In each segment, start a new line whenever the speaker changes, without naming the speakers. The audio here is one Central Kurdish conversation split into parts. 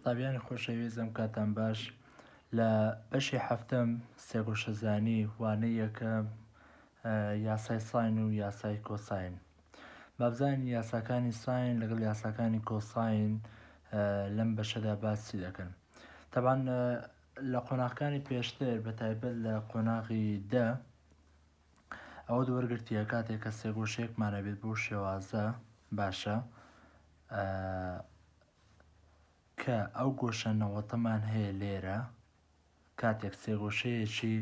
قوتابیانی خۆشەویست ئەم کاتان باش لە بەشی حەفتەم سێگۆشەزانی وانەی یەکەم یاسای ساین و یاسای کۆساین بابزانین یاساکانی ساین لەگەڵ یاساکانی کۆساین لەم بەشەدا باسی دەکەن تەبان لە قۆناغەکانی پێشتر بە تایبەت لە قۆناغی دە ئەوەت وەرگرتیە کاتێک کە سێگۆشەیەکمان ئەبێت بەو شێوازە باشە کە ئەو گۆشە نەوەتەمان هەیە لێرە کاتێک سێگۆشەیەکی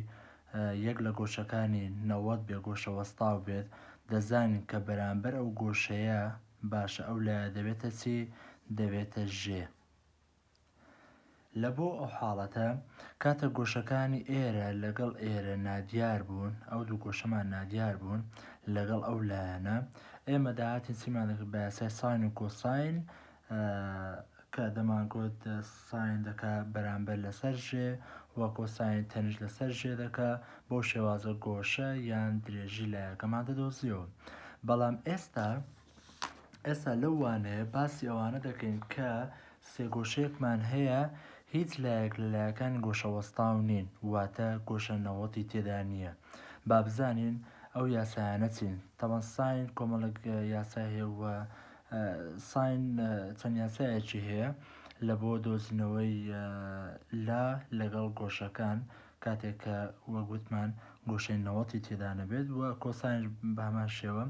یەک لە گۆشەکانی 90 بێ گۆشە وەستاو بێت دەزانین کە بەرامبەر ئەو گۆشەیە باشە ئەو لایە دەبێتە چی دەبێتە ژێ لە بۆ ئەو حاڵەتە کاتێک گۆشەکانی ئێرە لەگەڵ ئێرە نادیار بوون، ئەو دوو گۆشەمان نادیار بوون لەگەڵ ئەو لایەنە، ئێمە داهاتین چیمان دەکرد بە یاسای ساین و کۆساین کە دەمانگوت ساین دەکا بەرامبەر لەسەر ژێ و کۆساین تەنیشت لەسەر ژێ دەکا، بەو شێوازە گۆشە یان درێژی لایەکەمان دەدۆزیەوە. بەڵام ئێستا ئێستا لەو وانەیە باسی ئەوانە دەکەین کە سێگۆشەیەکمان هەیە هیچ لایەک لە لایەکانی گۆشە وەستاو نین واتە گۆشە نەوەتی تێدا نییە با بزانین ئەو یاسایانە چین تەبەن ساین کۆمەڵێک یاسای هەیە و ساین چەند یاسایەکی هەیە لە بۆ دۆزینەوەی لا لەگەڵ گۆشەکان کاتێک کە وەک وتمان گۆشەی نەوەتی تێدا نەبێت و کۆساینش بە هەمان شێوە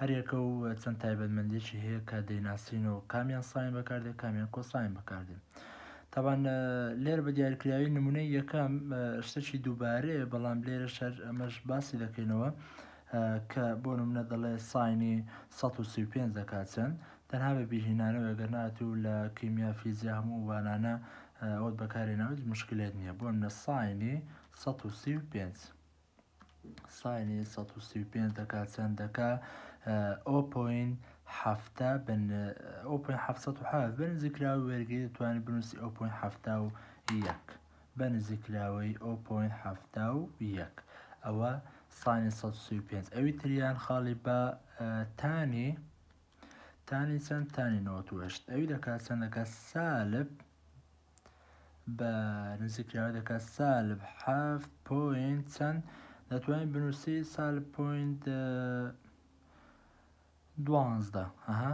هەریەکە و چەند تایبەتمەندیەکی هەیە کە دەیناسین و کامیان ساین بەکاردێت کامیان کۆساین بەکاردێت تاوان لێرە بە دیاریکراوی نمونەی یەکەم شتێکی دووبارەیە بەڵام لێرە شەر ئەمەش باسی دەکەینەوە کە بۆ نمونە دەڵێ ساینی 135 دەکات چەند تەنها بە بیرهینانەوە گەر ناتوو لە کیمیا فیزیا هەموو وانانە ئەوەت بەکارهێناوە هیچ مشکلێت نییە بۆ نمونە ساینی 135 ساینی 135 دەکات چەند دەکا ئۆ point حەفتا بن ئۆ point حەفسەد و حەفت بە نزیکراوی وەرگری دەتوانێت بنووسی ئۆ point 71 بە نزیکراوەی ئۆ point 71 ئەوە ساینی 135 ئەوی تریان خاڵی بە تانی تانی چەند تانی 98 ئەوی دەکات چەند دەکات سالب بە نزیکراوە دەکات سالب حەفت point چەند دەتوانین بنووسی سالب point دوانزدە ئەها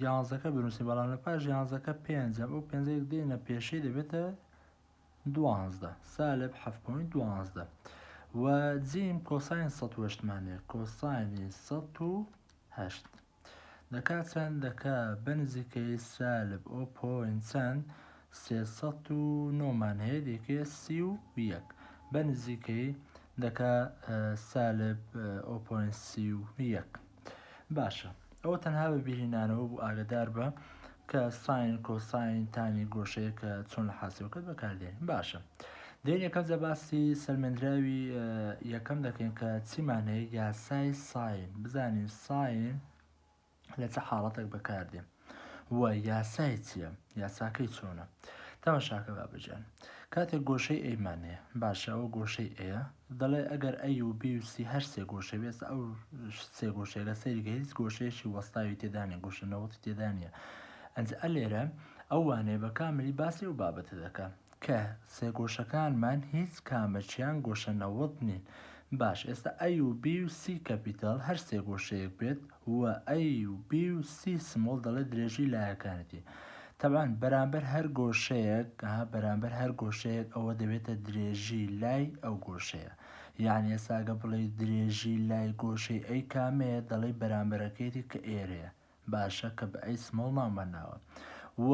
یانزەکە بنووسی بەڵام لە پاش یانزەکە پێنجە ئەو پێنجەیەک دێنە پێشەی دەبێتە دوانزدە سالب حەفت point دوانزدە و جیم کۆساین سەد و هەشتمان هەیە کۆساینی 108 دەکا چەند دەکا بە نزیکەی سالب ئۆ point چەند 309 مان هەیە دێکێ 31 بە نزیکەی دەکا سالب ئۆ point 31 باشە ئەوە تەنها بە بیرهێنانەوە بوو ئاگدار بە کە ساین کۆساین تانی گۆشەیە کە چۆن لە حاسبەکەت بەکاردێن باشە دێن یەکەم جا باسی سەلمێندراوی یەکەم دەکەین کە چیمان هەیە یاسای ساین بزانین ساین لە چ حاڵەتێک بەکاردێ و یاسای چییە یاساکەی چۆنە تەماشاکە بابەجان کاتێک گۆشەی A مان هەیە باشە ئەوە گۆشەی A یە دەڵێ ئەگەر A و B و C هەر سێ گۆشە بێت ئەو سێ گۆشەیەکە سەیری هیچ گۆشەیەکی وەستاوی تێدانە گۆشە نەوەتی تێدانە ئەنج ئەلێرە ئەو وانەیە بە کاملی باسی ئەو بابەتە دەکا کە سێگۆشەکانمان هیچ کامەکیان گۆشە 90 نین باش ئێستا A و B و C capital هەر سێگۆشەیەک بێت و A و B و C small دەڵێت درێژی لایەکانێتی تەبعەن بەرامبەر هەر گۆشەیەک ها بەرامبەر هەر گۆشەیەک ئەوە دەبێتە درێژی لای ئەو گۆشەیە یعنی ئێستا ئەگە بڵێی درێژی لای گۆشەی A کامەیە دەڵێی بەرامبەرەکەیەتی کە ئێرەیە باشە کە بە A small ناومان ناوە و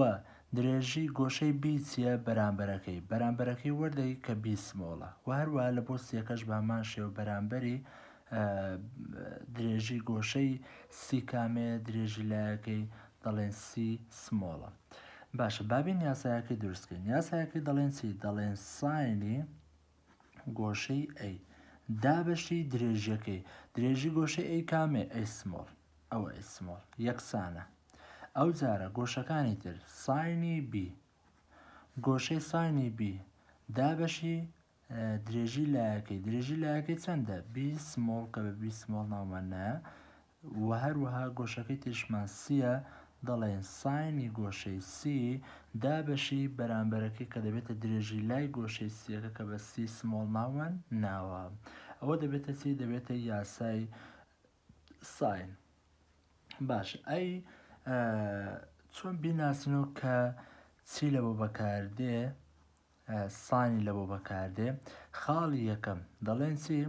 درێژی گۆشەی B چییە بەرامبەرەکەی بەرامبەرەکەی وەردەگری کە B small ە و هەروەها لە بۆ C یەکەش بە هەمان شێوە بەرامبەری درێژی گۆشەی C کامەیە درێژی لایەکەی دەڵێن C small ە باشە بابین یاسایەکەی دروستکەین یاسایەکەی دەڵێن چی دەڵێن ساینی گۆشەی A دابەشی درێژیەکەی درێژی گۆشەی A کامێ A small ئەوە A small یەکسانە ئەو جارە گۆشەکانی تر ساینی B گۆشەی ساینی B دابەشی درێژی لایەکەی درێژی لایەکەی چەندە B small کە بە B small ناومان نایە و هەروەها گۆشەکەی تریشمان C یە. دەڵێن sine ی گۆشەی C دابەشی بەرامبەرەکەی کە دەبێتە درێژی لای گۆشەی C یەکە کە بە c small ناومان ناوە. ئەوە دەبێتە چی؟ دەبێتە یاسای sine. باش ئەی چۆن بیناسینەوە کە چی لە بۆ بەکاردێ sine ی لە بۆ بەکاردێ خاڵی یەکەم دەڵێن چی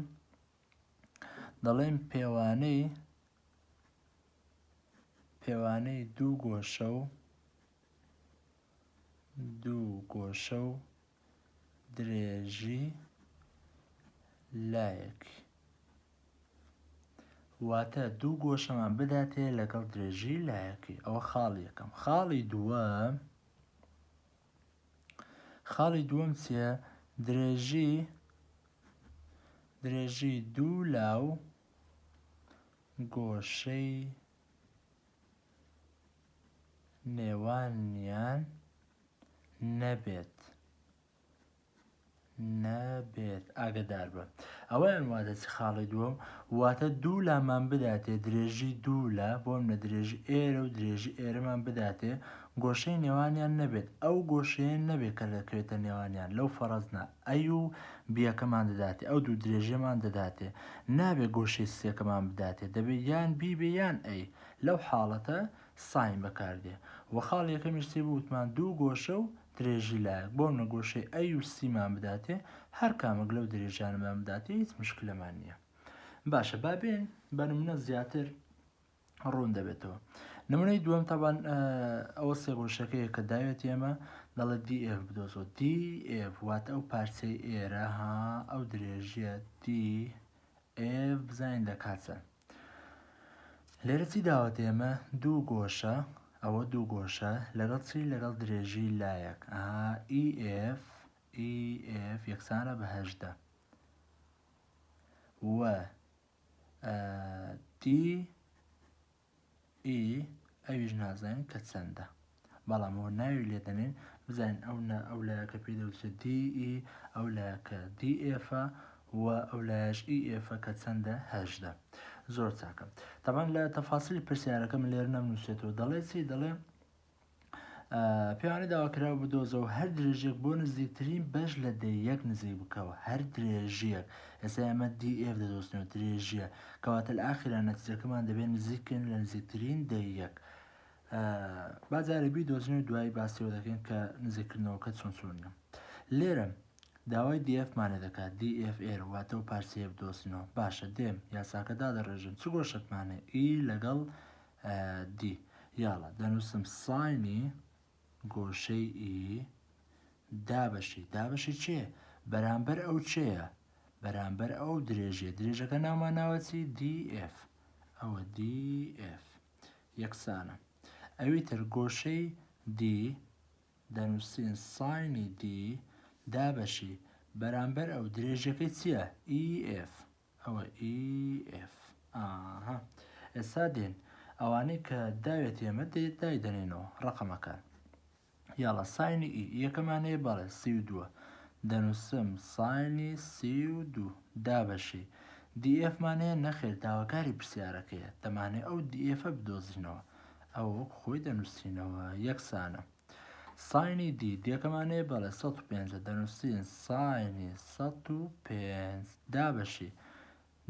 دەڵێن پێوانەی پێوانەی دوو گۆشە و دوو گۆشە و درێژی لایەک واتە دوو گۆشەمان بداتێ لەگەڵ درێژی لایەکی ئەوە خاڵی یەکەم خاڵی دووەم خاڵی دووەم چییە درێژی درێژی دوو لاو گۆشەی نێوانیان نەبێت نەبێت ئاگداربە ئەوەیان واتە چ خاڵی دووەم واتە دوو لامان بداتێ درێژی دوو لا بۆم لە درێژی ئێرە و درێژی ئێرەمان بداتێ گۆشەی نێوانیان نەبێت ئەو گۆشەیە نەبێت کە دەکەوێتە نێوانیان لەو فەڕەزنا A و B یەکەمان دەداتێ ئەو دوو درێژیەمان دەداتێ نابێ گۆشەی سێکەمان بداتێ دەبێ یان B بێ یان A لەو حاڵەتە sine بەکاردێ وە خاڵی یەکەمیش چی بوو وتمان دوو گۆشە و درێژی لایەک بۆ منە گۆشەی A و C مان بداتێ هەر کامێک لەو درێژانەمان بداتێ هیچ مشکلەمان نییە باشە با بێن بە نمونە زیاتر ڕوون دەبێتەوە نمونەی دووەم تاوان ئەوە سێگۆشەکەیە کە داوێت ئێمە دەڵێ DF بدۆزۆ DF واتە ئەو پارچەی ئێرە ها ئەو درێژیە DF بزانین دەکات چەند لێرە چی داوەت ئێمە دوو گۆشە ئەوە دوو گۆشە لەگەڵ چی لەگەڵ درێژی لایەک ئەها EF EF یەکسانە بە هەژدە و D E ئەویش نازانین کە چەندە بەڵام ئەوە ناوی لێ دەنێن بزانین ئەو نا ئەو لایەکە پێی دەوترێت D E ئەو لایەکە D F ە و ئەو لایەش E F ە کە چەندە 18 زۆر چاکە تەبان لە تەفاسیلی پرسیارەکە من لێرە نەمنووسێتەوە دەڵێ چی دەڵێ پێوانەی داواکراو بدۆزەوە هەر درێژیەک بۆ نزیکترین بەش لە دە یەک نزیک بکەوە هەر درێژیەک ئێستا ئێمە DF دەدۆزنەوە درێژیە کەواتە لە ئاخیرا نەتیجەکەمان دەبێت نزیکن لە نزیکترین دە یەک با جارێ بیدۆزین و دوایی باسیەوە دەکەین کە نزیککردنەوەکە چۆن چۆنیە لێرە داوای DF مانە دەکات DF ئێرە واتە و پارچەیە بدۆزینەوە باشە دێم یاساکە دادەڕێژم چ گۆشەکمانە E لەگەڵ D یاڵا دەنووسم sine ی گۆشەی E دابەشی دابەشی چێ بەرامبەر ئەو چێیە بەرامبەر ئەو درێژیە درێژەکە ناومان ناوە چی DF ئەوە DF یەکسانە ئەوی تر گۆشەی D دەنووسین sine ی D دابەشی بەرامبەر ئەو درێژەکەی چییە EF ئەوە EF ئاها ئێستا دێن ئەوانەی کە داوێت ئێمە دێت دایدەنێنەوە ڕقەمەکان یاڵا sine ی E یەکەمان هەیە بەڵێ 32 دەنووسم sine ی 32 دابەشی DF مان هەیە نەخێر داواکاری پرسیارەکەیە دەمانێ ئەو DF ە بدۆزینەوە ئەوە وەک خۆی دەنووسینەوە یەکسانە sine ی D D یەکەمان هەیە بەڵێ 105 دەنووسین sine ی 105 دابەشی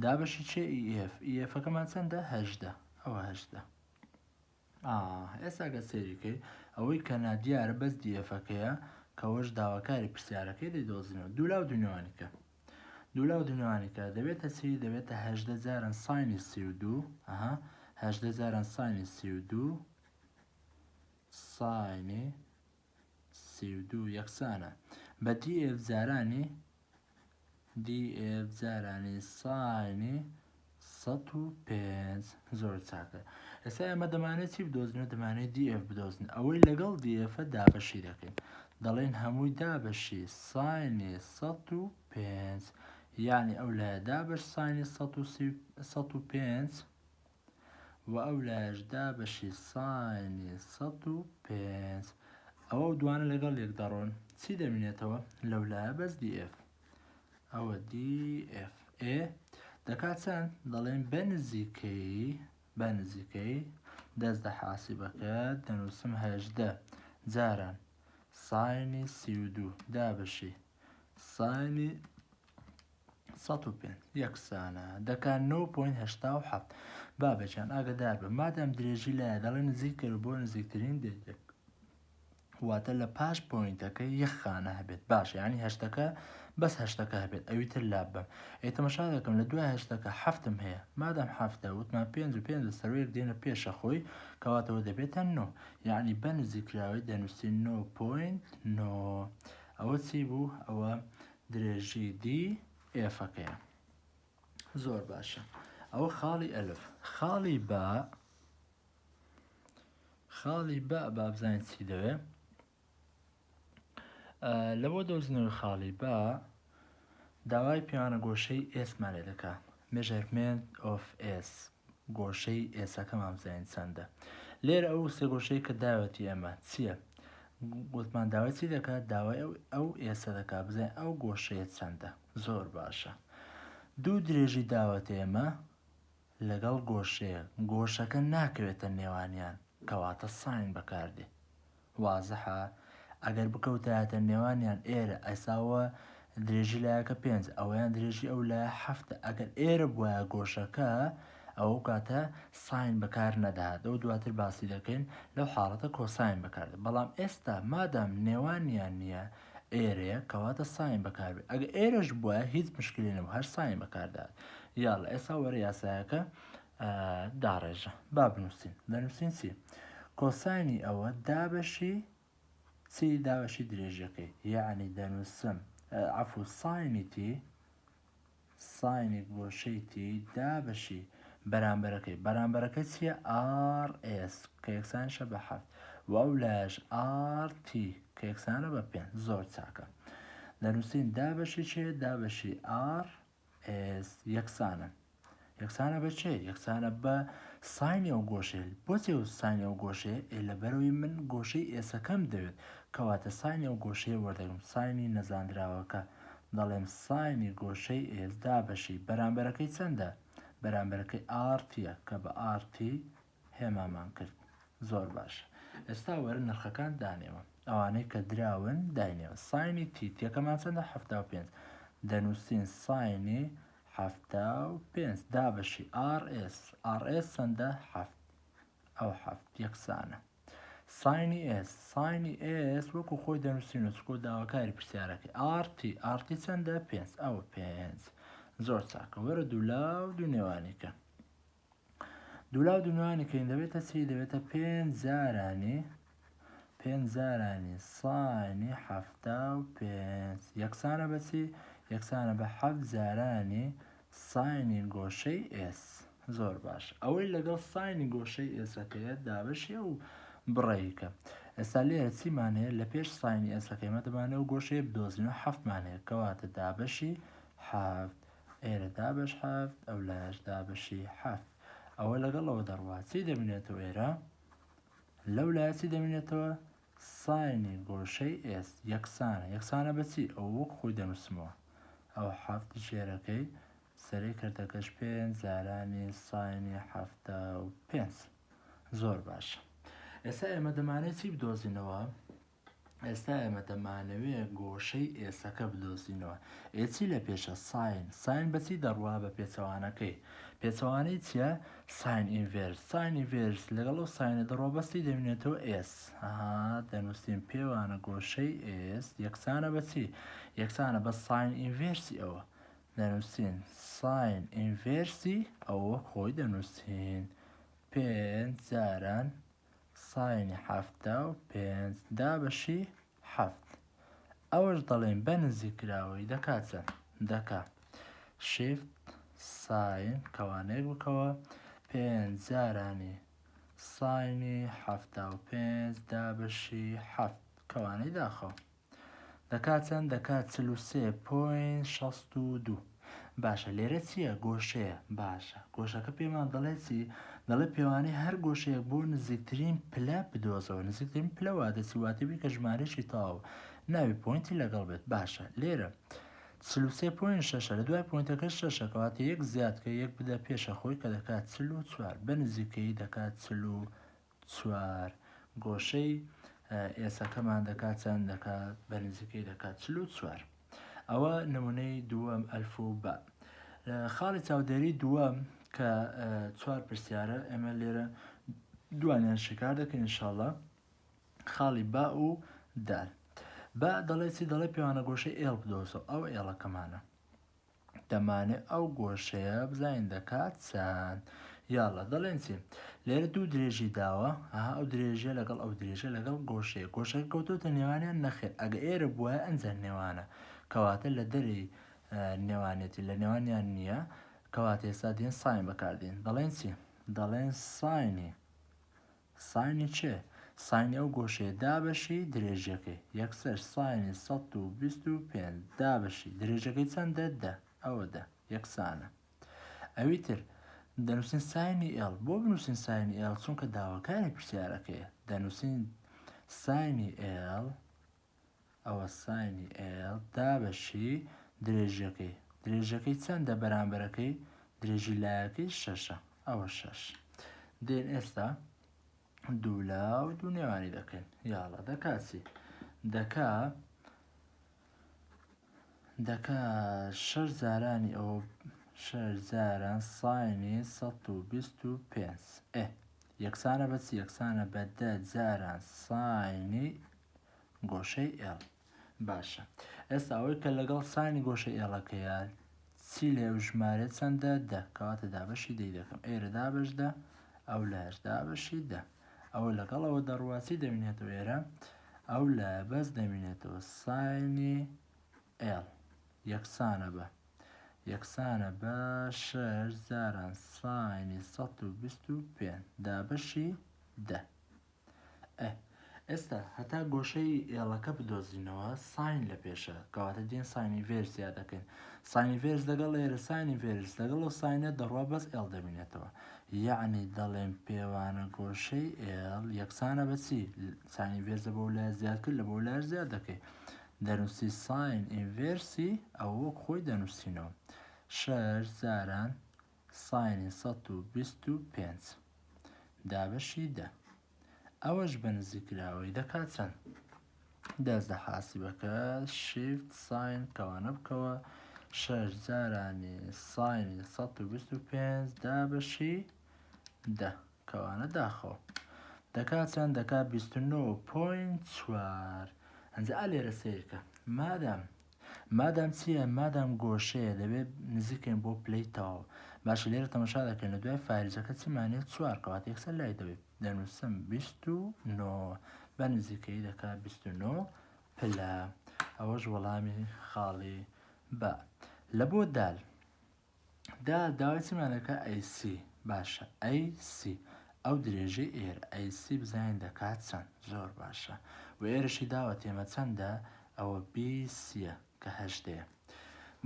دابەشی چێ EF EF ەکەمان چەندە هەژدە ئەوە هەژدە ئێستا گە سەیریکەی ئەوەی کە نادیارە بەس DF ەکەیە کەوەش داواکاری پرسیارەکەی دەیدۆزینەوە دوولا و دونیوانیکە دوولا و دونیوانیکە دەبێتە چی دەبێتە هەژدە جاران sine ی 32 ئەها هەژدە جاران sine ی 32 sine ی 32 یەکسانە بە DF جارانی DF جارانی sine ی 105 زۆر چاکە ئێستا ئێمە دەمانێت چی بدۆزنەوە دەمانێت DF بدۆزن ئەوەی لەگەڵ DF ە دابەشی دەکەین دەڵێن هەمووی دابەشی sine ی 105 یعنی ئەو لایە دابەش sine ی 105 و ئەو لایەش دابەشی sine ی 105 ئەوە و دوانە لەگەڵ یەک دەڕۆن چی دەمینێتەوە لەو لایە بەس DF ئەوە DF ئێ دەکات چەند دەڵێن بە نزیکەی بە نزیکەی. دەست دە حاسیبەکە دەنووسم 18 جاران sine ی 32 دابەشی sine ی 105 یەکسانە دەکا 9.87. بابەجان ئاگدار بە مادام درێژی لایە دەڵێ نزیک کەرە بۆ نزیکترین دەیەک واتە لە پاش point ەکە یەک خانە هەبێت باشە یعنی هەشتەکە بەس هەشتەکە هەبێت ئەوی تر لاب بەم ئێ تەمەشا دەکەم لە دوای هەشتەکە حەفتم هەیە مادام حەفتە وتمان پێنج و پێنج لەسەر یەک دێنە پێشە خۆی کەواتەوە دەبێتە نۆ یعنی بە نزیکراوی دەنووسین نۆ point نۆ ئەوە چی بوو ئەوە درێژی دی ئێفەکەیە زۆر باشە ئەوە خاڵی ئەلف خاڵی با خاڵی با با بزانین چی دەوێ لە بۆ دۆزینەوەی خاڵی با داوای پێوانە گۆشەی S مان لێ دەکا measurement of S گۆشەی S ەکەمان بزانین چەندە لێرە ئەو سێ گۆشەی کە داوەتی ئێمە چییە گوتمان داوای چی دەکات داوای ئەو ئەو S ە دەکات بزانین ئەو گۆشەیە چەندە زۆر باشە دوو درێژی داوەتە ئێمە لەگەڵ گۆشەیەک، گۆشەکە ناکەوێتە نێوانیان، کەواتە sine بەکاردێ. وازحە؟ ئەگەر بکەوتایەتە نێوانیان ئێرە ئەساوە درێژی لایەکە پێنج ئەوەیان درێژی ئەو لایە حەفتە ئەگەر ئێرە بوایە گۆشەکە ئەو کاتە sine بەکار نەدەهات ئەو دواتر باسی دەکەین لەو حاڵەتە cosine بەکاردێ بەڵام ئێستا مادام نێوانیان نییە ئێرەیە کەواتە sine بەکاربێ ئەگە ئێرەش بوایە هیچ مشکلی نەبوو هەر sine بەکاردات یاڵە ئێستا وەرە یاسایەکە داڕێژە با بنووسین دەنووسین چی cosine ی ئەوە دابەشی چی دابەشی درێژەکەی یەعنی دەنووسم عەفو sine ی T sine ی گۆشەی T دابەشی بەرامبەرەکەی بەرامبەرەکە چییە RS کە یەکسانیشە بە حەفت و ئەو لایەش RT کە یەکسانە بە پێنج زۆر چاکە دەنووسین دابەشی چێ دابەشی RS یەکسانە یەکسانە بە چێ یەکسانە بە sine ی ئەو گۆشەیە بۆچی ئەو sine ی ئەو گۆشەیە ئێ لەبەرەوەی من گۆشەی S ەکەم دەوێت کەواتە sine ی ئەو گۆشەیە وەردەگرم sine ی نەزاندراوەکە دەڵێم sine ی گۆشەی S دابەشی بەرامبەرەکەی چەندە بەرامبەرەکەی RT ە کە بە RT هێمامان کرد زۆر باش ئێستا وەرە نرخەکان دانێوە ئەوانەی کە دراون داینێوە sine ی T تیەکەمان چەندە 75 دەنووسین sine ی 75 دابەشی RS RS چەندە حەفت ئەو حەفت یەکسانە sine ی S sine ی S وەکو خۆی دەنووسین و چکۆ داواکاری پرسیارەکەی RT RT چەندە پێنج ئەوە پێنج زۆر چاکە وەرە دوولا و دوو نێوانیکە دوولا و دوو نێوانی کەین دەبێتە چی دەبێتە پێنج جارانی پێنج جارانی sine ی 75 یەکسانە بە چی یەکسانە بە حەفت جارانی sine ی گۆشەی S زۆر باش ئەوەی لەگەڵ sine ی گۆشەی S ەکەیە دابەشی ئەو بڕەیکە ئێستا لێرە چیمان هەیە لە پێش sine ی S ەکەی مە دەمانێ و گۆشەیە بدۆزینەوە حەفتمان هەیە کەواتە دابەشی حەفت ئێرە دابەش حەفت ئەو لایەش دابەشی حەفت ئەوە لەگەڵ ئەوە دەڕوا چی دەمینێتەوە ئێرە لەو لایە چی دەمینێتەوە sine ی گۆشەی S یەکسانە یەکسانە بە چی ئەو وەک خۆی دەنووسمەوە ئەو حەفت ژێرەکەی سەرەی کردەکەش پێنج جارانی sine ی 75 زۆر باشە ئێستا ئێمە دەمانێت چی بدۆزینەوە ئێستا ئێمە دەمانەوێ گۆشەی S ەکە بدۆزینەوە. ئێ چی لە پێشە؟ sine. sine بە چی دەڕوا؟ بە پێچەوانەکەی. پێچەوانەی چییە؟ sine inverse. sine inverse لەگەڵ ئەو sine ە دەڕوا بەس چی دەمینێتەوە؟ S. ئەها دەنووسین پێوانە گۆشەی S یەکسانە بە چی؟ یەکسانە بە sine inverse ی ئەوە. دەنووسین sine inverse ی ئەوە وەک خۆی دەنووسین. پێنج جاران sine ی 75 دابەشی حەفت ئەوەش دەڵێین بە نزیککراوەی دەکا چەند؟ دەکا shift sine کەوانەیەک بکەوە پێنج جارانی sine ی 75 دابەشی حەفت کەوانەی داخەوە دەکا چەند؟ دەکا 43 point 62. باشە لێرە چییە؟ گۆشەیە. باشە گۆشەکە پێمان دەڵێ چی؟ دەڵێ پێوانەی هەر گۆشەیەک بۆ نزیکترین پلە بدۆزەوە. نزیکترین پلە واتە چی؟ واتە بیکە ژمارەیەکی تەواو ناوی point ی لەگەڵ بێت. باشە لێرە 43 point شەشە لە دوای point ەکە شەشە کەواتە یەک زیاد کە یەک بدە پێشە خۆی کە دەکات 44 بە نزیکەیی دەکات 44. چوار. گۆشەی ئێسەکەمان دەکات چەند؟ دەکات بە نزیکەی دەکات 44. ئەوە نمونەی دووەم ئەلف و با. خاڵی چاودێری دووەم کە چوار پرسیارە ئێمە لێرە دوانیان شیکار دەکەین ئینشاڵڵا. خاڵی با و دال. با دەڵێ چی؟ دەڵێ پێوانە گۆشەی L بدۆزەوە. ئەو L ەکەمانە. دەمانێ ئەو گۆشەیە بزانین دەکات چەند. یاڵا دەڵێن چی؟ لێرە دوو درێژی داوە، ئەها ئەو درێژیە لەگەڵ ئەو درێژە لەگەڵ گۆشەیە، گۆشەکە کەوتۆتە نێوانیان؟ نەخێر، ئەگە ئێرە بوایە ئەنجا نێوانە، کەواتە لە دەرێی نێوانێتی لە نێوانیان نییە، کەواتە ئێستا دێن sine بەکاردێن، دەڵێن چی؟ دەڵێن sine ی sine ی چێ؟ sine ی ئەو گۆشەیە دابەشی درێژیەکەی، یەکسەر sine ی 125 دابەشی درێژەکەی چەندە؟ دە، ئەوە دە یەکسانە. ئەوی تر دەنووسین sine ی L، بۆ بنووسین sine ی L؟ چونکە داواکاری پرسیارەکەیە، دەنووسین sine ی L، ئەوە sine ی L دابەشی درێژیەکەی، درێژەکەی چەندە بەرامبەرەکەی درێژی لایەکەی شەشە، ئەوە شەش. دێن ئێستا دوو لا و دوو نێوانی دەکەین، یاڵا دەکا چی؟ دەکا دەکا شەش جارانی ئەوە شەش جاران sine ی 125 ئێ یەکسانە بە چی؟ یەکسانە بە دە جاران sine ی گۆشەی L. باشە ئێستا ئەوەی کە لەگەڵ sine ی گۆشەی L ەکەیە چی لێ و ژمارە چەندە؟ دە. کەواتە دابەشی دەی دەکەم، ئێرە دابەش دە، ئەو لایەش دابەشی دە. ئەوە لەگەڵ ئەوە دەڕوا چی دەمینێتەوە ئێرە؟ ئەو لایە بەس دەمینێتەوە sine ی L یەکسانە بە یەکسانە بە شەش جاران sine ی 125 دابەشی دە. ئه ئێستا هەتا گۆشەی L ەکە بدۆزینەوە sine لە پێشە کەواتە دێن sine inverse زیاد دەکەین sine inverse لەگەڵ ئێرە sine inverse لەگەڵ ئەو sine ە دەڕوا بەس L دەبینێتەوە یەعنی دەڵێن پێوانە گۆشەی L یەکسانە بە چی sine inverse بۆ لای زیاد کرد لە بۆ لای زیاد دەکەی دەنووسی sine inverse ی ئەوە وەک خۆی دەنووسینەوە شەش جاران sine ی 125 دابەشی دە ئەوەش بە نزیککراوەی دەکات چەند؟ دەست لە حاسیبەکە shift sine کەوانە بکەوە شەش جارانی sine ی 125 دابەشی دە کەوانە داخەوە دەکات چەند؟ دەکات 29.4 ئەنجا ئا لێرە سەیرکە مادام مادام چییە؟ مادام گۆشەیە دەبێت نزیکەین بۆ پلەی تەواو. باشە لێرە تەماشا دەکەین لە دوای فارزەکە چیمان هەیە؟ چوار کەواتە یەکسەر لای دەبێت دەنووسم 29 بە نزیکەیی دەکات 29 پلە. ئەوەش وەڵامی خاڵی بە. لە بۆ دال دا داوای چیمان دەکات؟ AC باشە AC ئەو درێژەی ئێرە AC بزانین دەکات چەند زۆر باشە و ئێرەشی داوە تێمە چەندە ئەوە BC یە کە هەشتەیە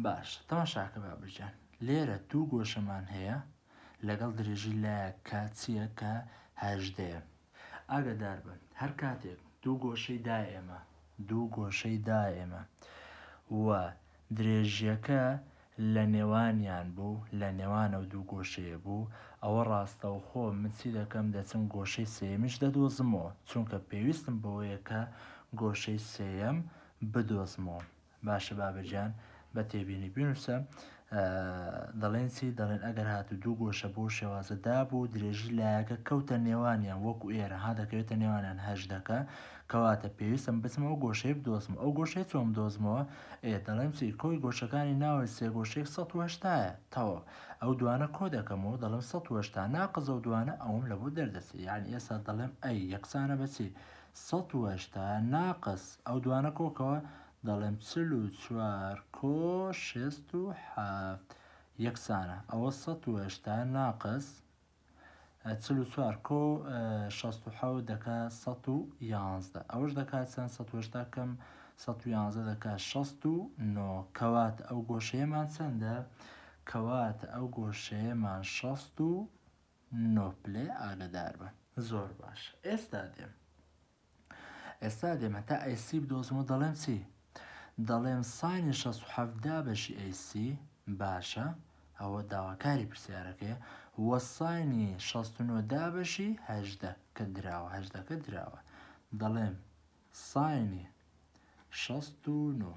باش تەماشاکە بابەجان لێرە دوو گۆشەمان هەیە لەگەڵ درێژی لایەک کە چییە کە هەژدەیە ئاگادار بن هەر کاتێک دوو گۆشەی دا ئێمە دوو گۆشەی دا ئێمە و درێژیەکە لە نێوانیان بوو لە نێوان ئەو دوو گۆشەیە بوو ئەوە ڕاستەوخۆ من چی دەکەم دەچم گۆشەی سێیەمیش دەدۆزمەوە چونکە پێویستم بەوەیە کە گۆشەی سێیەم بدۆزمەوە باشە بابە گیان بە تێبینی بنووسە دەڵێن چی دەڵێن ئەگەر هاتوو دوو گۆشە بۆ شێوازە دابوو درێژی لایەکە کەوتە نێوانیان وەکو ئێرە ها دەکەوێتە نێوانیان هەژدەکە کەواتە پێویستم بچم ئەو گۆشەی بدۆزم ئەو گۆشەی چۆن بدۆزمەوە ئێ دەڵێم چی کۆی گۆشەکانی ناوەی سێ گۆشەیەک 180 تەواو ئەو دوانە کۆ دەکەمەوە دەڵێم 180 ناقز ئەو دوانە ئەوم لە بۆ دەردەچێت یعنی ئێستا دەڵێم A یەکسانە بە چی 180 ناقس ئەو دوانە کۆکەوە دەڵێم 44 کۆ 67 یەکسانە ئەوە 180 ناقس 44 کۆ 67 دەکا 111 ئەوەش دەکات چەند 180 کەم 111 دەکات 69 کەواتە ئەو گۆشەیەمان چەندە کەواتە ئەو گۆشەیەمان 69 پلەیە ئاگادار بە زۆر باش ئێستا دێم ئێستا دێم هەتا AC بدۆزمەوە دەڵێم چی؟ دەڵێم sine ی 67 دابەشی AC باشە ئەوە داواکاری پرسیارەکەیە. وە sine ی 69 دابەشی 18 کە دراوە هەژدەکە دراوە دەڵێم sine ی 69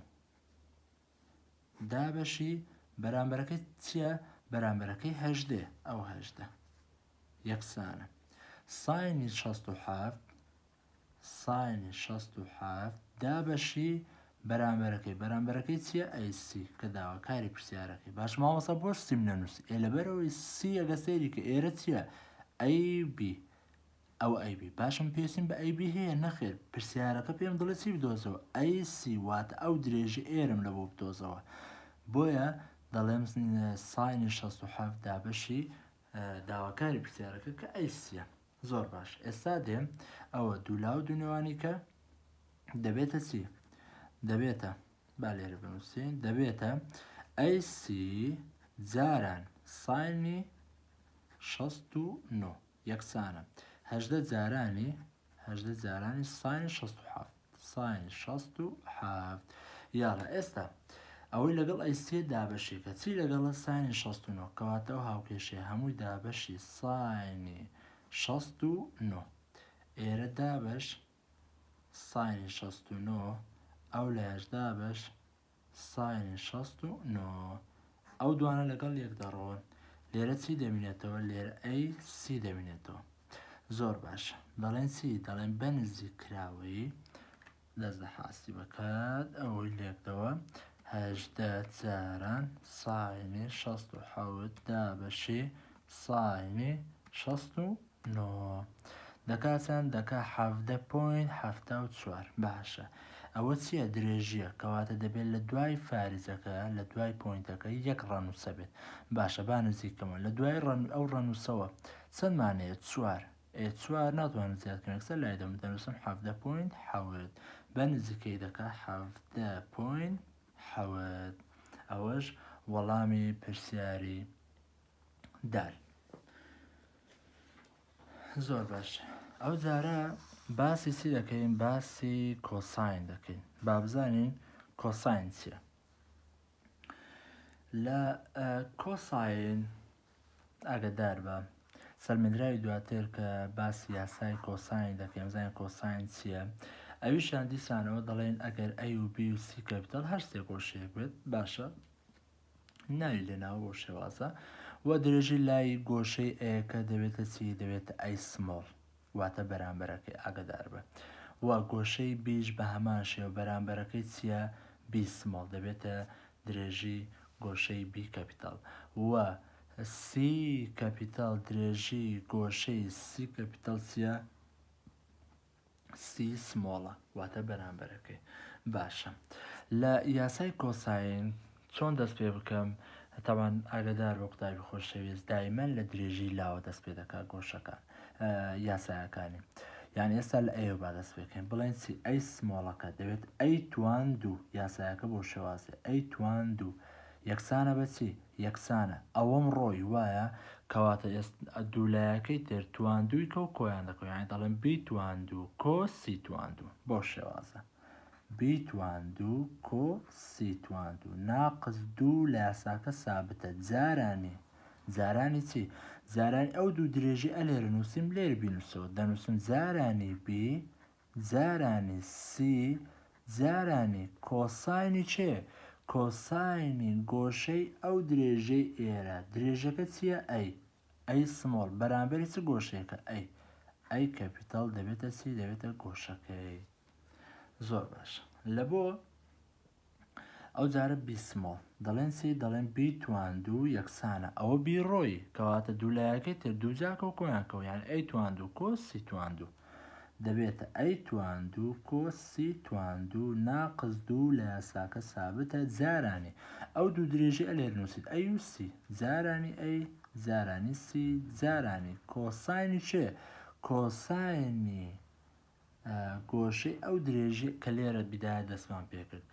دابەشی بەرامبەرەکەی چییە؟ بەرامبەرەکەی هەژدەیە ئەو 18 یەکسانە sine ی 67 sine ی 67 دابەشی بەرامبەرەکەی بەرامبەرەکەی چییە؟ ئەی C کە داواکاری پرسیارەکەی باش مامۆستا بۆ C م نەنووسی ئێ لەبەرەوەی C ئەگە سەیری کە ئێرە چییە؟ A B ئەوە A B باشم پێویستیم بە A B هەیە نەخێر پرسیارەکە پێم دەڵێ چی بدۆزەوە A C واتە ئەو درێژی ئێرم لە بۆ بدۆزەوە بۆیە دەڵێم sine ی 67 دابەشی داواکاری پرسیارەکە کە A C یە زۆر باش ئێستا دێم ئەوە دوولا و دوونەوانی کە دەبێتە چی دەبێتە با لێرە بنووسین دەبێتە A C جاران sine ی 69 یەکسانە 18 جارانی 18 جارانی sine 67 sine 67 یاڵا ئێستا ئەوەی لەگەڵ A C دابەشێکە چی لەگەڵە sine ی 69 کەواتە ئەو هاوکێشەیە هەمووی دابەشی sine ی 69 ئێرە دابەش sine ی 69 ئەو لایش دابەش sine ی 69 ئەو دوانە لەگەڵ یەک دەڕۆن لێرە چی دەمینێتەوە لێرە A C دەمینێتەوە زۆر باش دەڵێن چی دەڵێن بە نزیک کراوەی دەست لە حاسی بکات ئەوەی لێکدەوە 18 جاران sine ی 67 دابەشی sine ی 69 دەکا چەند؟ دەکا 17 point 74 باشە ئەوە چییە؟ درێژییە کەواتە دەبێت لە دوای فارزەکە لە دوای point ەکە یەک ڕەنووسە بێت باشە با نزیکەمە لە دوای ڕەن ئەو ڕەنووسەوە چەندمان هەیە چوار ئێ چوار ناتوانم زیاد کەم یەکسەر لای دەم دەنووسم 17 point حەوت بە نزیکەی دەکا 17 point حەوت ئەوەش وەڵامی پرسیاری دال زۆر باش ئەو جارە باسی چی دەکەین باسی cosine دەکەین با بزانین cosine چییە لە cosine ئاگدار بە سەلمێنراوی دواتر کە باسی یاسای cosine دەکەین بزانین cosine چییە ئەویشان دیسانەوە دەڵێن ئەگەر A و B و C capital هەر سێ گۆشەیەک بێت باشە ناوی لێناوە بەو شێوازە و درێژی لای گۆشەی A کە دەبێتە چی دەبێتە a small واتە بەرامبەرەکەی ئاگدار بە و گۆشەی B ش بە هەمان شێوە بەرامبەرەکەی چییە b small دەبێتە درێژی گۆشەی B capital و C capital درێژی گۆشەی C capital چییە c small ە واتە بەرامبەرەکەی باشە لە یاسای cosine چۆن دەست پێ بکەم تاوان ئاگدار بە قوتابی خۆشەویست دایمەن لە درێژی لاوە دەست پێ دەکات گۆشەکان یاسایەکانی یان ئێستا لە A یەوە با دەست پێکەین بڵێن چی a small ەکە دەبێت a توان دوو یاسایەکە بۆ شێوازێ a توان دوو یەکسانە بە چی؟ یەکسانە ئەوەم ڕۆی وایە کەواتە ئێست دوولایەکەی تر تواندووی کە و کۆیان دەکەوە یانی دەڵێم B تواندوو کۆ C تواندوو بەو شێوازە B تواندوو کۆ C تواندوو ناقس دوو لە یاساکە سابتە جارانی جارانی چی؟ جارانی ئەو دوو درێژی ئەلێرە نووسیم لێرە بینووسەوە دەنووسم جارانی B جارانی C جارانی cosine ی چێ؟ cosine ی گۆشەی ئەو درێژەی ئێرە درێژەکە چییە؟ a a small بەرامبەری چ گۆشەیەکە؟ A A capital دەبێتە چی؟ دەبێتە گۆشەکەی زۆر باش لە بۆ ئەو جارە b small دەڵێن چی دەڵێن b تواندوو یەکسانە ئەوە b ڕۆی کەواتە دوولایەکەی تر دوو جاکە و کۆیان کەوە یان a تواندوو کۆ C تواندوو دەبێتە a تواندوو کۆ C تواندوو ناقس دوو لە یاساکە سابتە جارانی ئەو دوو درێژی ئەلێر نووسیت a و C جارانی a جارانی C جارانی cosine ی چێ cosine ی گۆشەی ئەو درێژی کە لێرە بیدایە دەستمان پێکرد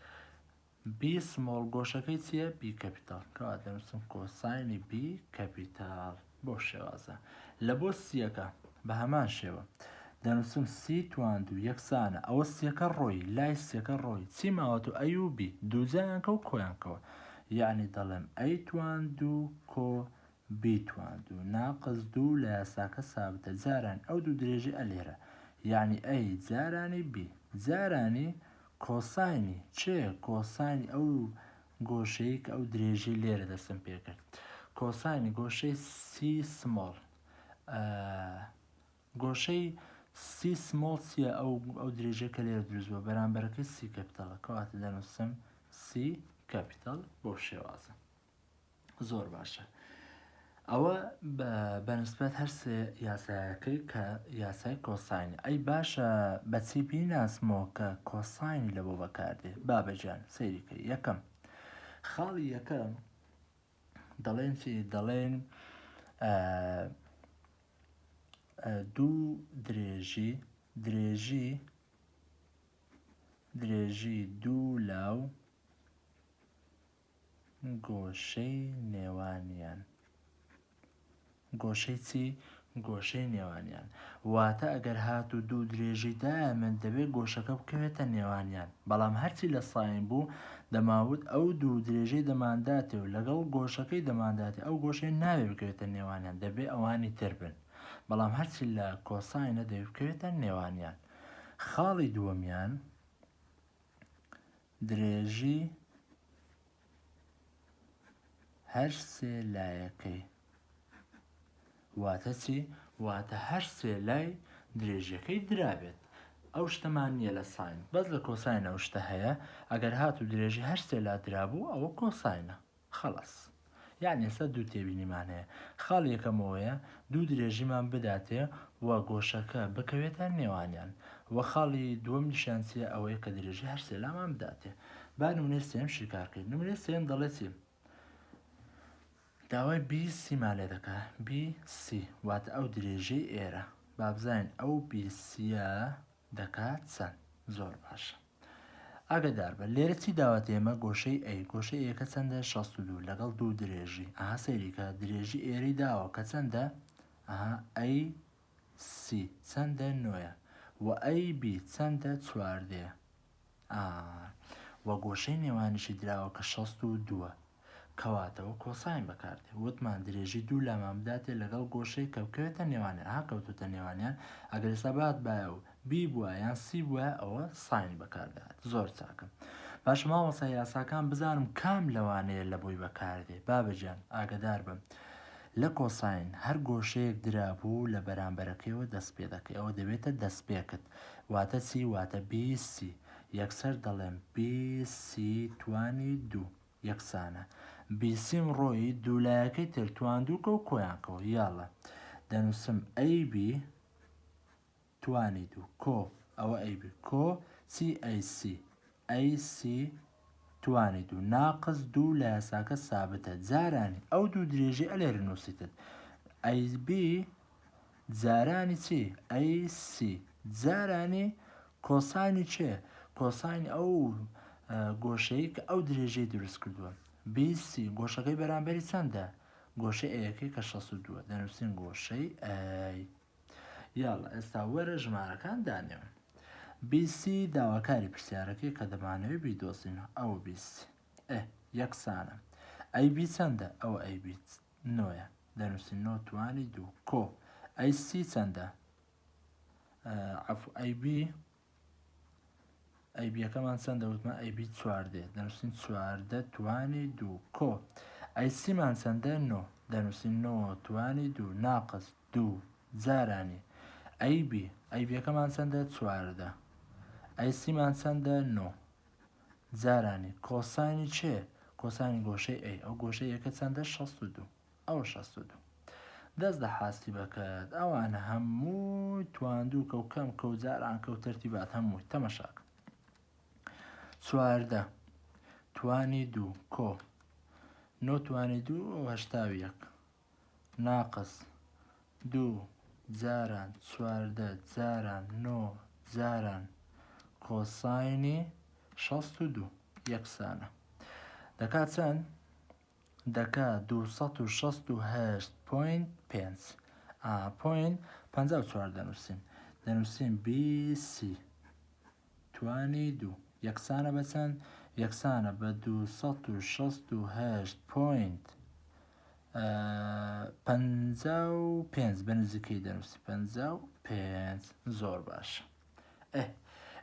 b small گۆشەکەی چییە B capital کەوا دەنووسم cosine ی B capital بۆ شێوازە لە بۆ C یەکە بە هەمان شێوە دەنووسم C تواندوو یەکسانە ئەوە C یەکە ڕۆی لای C یەکە ڕۆی چی ماوەتەوە a و b دووجایان کە و کۆیان کەوە یعنی دەڵێم a تواندوو کۆ B توان دوو ناقس دوو لە یاساکە سابتە جاران ئەو دوو درێژی ئە لێرە یەعنی A جارانی B جارانی کۆساینی چێ کۆساینی ئەو گۆشەی کە ئەو درێژی لێرە دەستم پێکرد کۆساینی گۆشەی C small گۆشەی C small چییە ئەو ئەو درێژە کە لێرە دروست بووە بەرامبەرەکەی C capital ە کەواتە دەنووسم C capital بەو شێوازە زۆر باشە ئەوە بەنسبەت هەر سێ یاسایەکەی کە یاسای کۆساینی ئەی باشە بەچی بیناسمەوە کە کۆساینی لە بۆ بەکاردێ بابەجان سەیریکە یەکەم خاڵی یەکەم دەڵێن چی دەڵێن دوو درێژی درێژی درێژی دوو لاو گۆشەی نێوانیان. گۆشەی چی؟ گۆشەی نێوانیان. واتە ئەگەر هاتوو دوو درێژی دایە من دەبێت گۆشەکە بکەوێتە نێوانیان. بەڵام هەرچی لە sine بوو دەماوت ئەو دوو درێژەی دەمانداتێ و لەگەڵ گۆشەکەی دەمانداتێ ئەو گۆشەی نابێ بکەوێتە نێوانیان دەبێ ئەوانی تر بن. بەڵام هەرچی لە cosine ە دەبێ بکەوێتە نێوانیان. خاڵی دووەمیان درێژی هەر سێ لایەکەی واتە چی؟ واتە هەر سێ لای درێژیەکەی درابێت ئەو شتەمان نییە لە sine بەس لە cosine ئەو شتە هەیە ئەگەر هاتوو درێژی هەر سێ لا درابوو ئەوە cosine ە خەڵاس یەعنی ئێستا دوو تێبینیمان هەیە خاڵی یەکەم ئەوەیە دوو درێژیمان بداتێ و گۆشەکە بکەوێتە نێوانیان و خاڵی دووەم نیشان چیە ئەوەیە کە درێژی هەر سێ لامان بداتێ با نمونەی سێم شیکار کەین نمونەی سێم دەڵێ چی داوای BC مان لێ دەکا BC واتە ئەو درێژەی ئێرە با بزانین ئەو BC یە دەکات چەند زۆر باشە ئاگەداربە لێرە چی داوەتە ئێمە گۆشەی A گۆشەی A یەکە چەندە 62 لەگەڵ دوو درێژی ئەها سەیری کە درێژی ئێرەی داوە کە چەندە ئەها AC چەندە نۆیە و AB چەندە چواردەیە ئا و گۆشەی نێوانیشی دراوە کە 62ە کەواتە وە cosine بەکاردێ وتمان درێژی دوو لامان بداتێ لەگەڵ گۆشەی کە بکەوێتە نێوانیان ها کەوتوتە نێوانیان ئەگەر ئێستا بات بایە و B بوایە یان C بوایە ئەوە sine بەکاردەهات زۆر چاکە باشە مامۆستا یاساکان بزانم کام لەوانەیە لە بۆی بەکاردێ بابە گیان ئاگەدار بم لە cosine هەر گۆشەیەک درابوو لە بەرامبەرەکەیەوە دەست پێ دەکەی ئەوە دەبێتە دەستپێکت واتە چی واتە BC یەکسەر دەڵێم BC توانی دوو یەکسانە BC م ڕۆیی دوولایەکەی تر تواندووکە و کۆیان کەوە یاڵە دەنووسم AB توانی دوو کۆ ئەوە AB کۆ چی AC AC توانی دوو ناقس دوو لە یاساکە سابتە جارانی ئەو دوو درێژی ئەلێرە نووسیتت AB جارانی چی؟ AC جارانی cosine ی چێ؟ cosine ی ئەو گۆشەی کە ئەو درێژەی دروست کردووە. BC گۆشەکەی بەرامبەری چەندە؟ گۆشەی A یەکەی کە 62 دەنووسین گۆشەی A. یاڵا ئێستا وەرە ژمارەکان دانێون. BC داواکاری پرسیارەکەی کە دەمانەوێت بیدۆزینەوە ئەوە BC ئێ یەکسانە AB چەندە؟ ئەوە AB نۆیە دەنووسین نۆ توانی دوو کۆ AC چەندە عەفو AB AB یەکەمان چەندە وتمان AB چواردە دەنووسین 14 توانی دوو کۆ AC مان چەندە نۆ دەنووسین نۆ توانی دوو ناقس دوو جارانی AB AB یەکەمان چەندە 14 AC مان چەندە نۆ جارانی cosine ی چێ؟ cosine ی گۆشەی A ئەو گۆشەی یەکە چەندە 62 ئەوە 62 دەست لە حاسی بەکەت ئەوانە هەمووی تواندوو کە و کەم کە و جاران کە و تەرتیبات هەمووی تەمەشاکە 14 توانی دوو کۆ نۆ توانی دوو 81 ناقس دوو جاران 14 جاران نۆ جاران cosine ی 62 یەکسانە دەکات چەند؟ دەکا 268 point 5 ئا point 54 دەنووسین دەنووسین BC توانی دوو یەکسانە بە چەند؟ یەکسانە بە 268 point. 55 بە نزیکەی دەنووسی 55 زۆر باش ئێ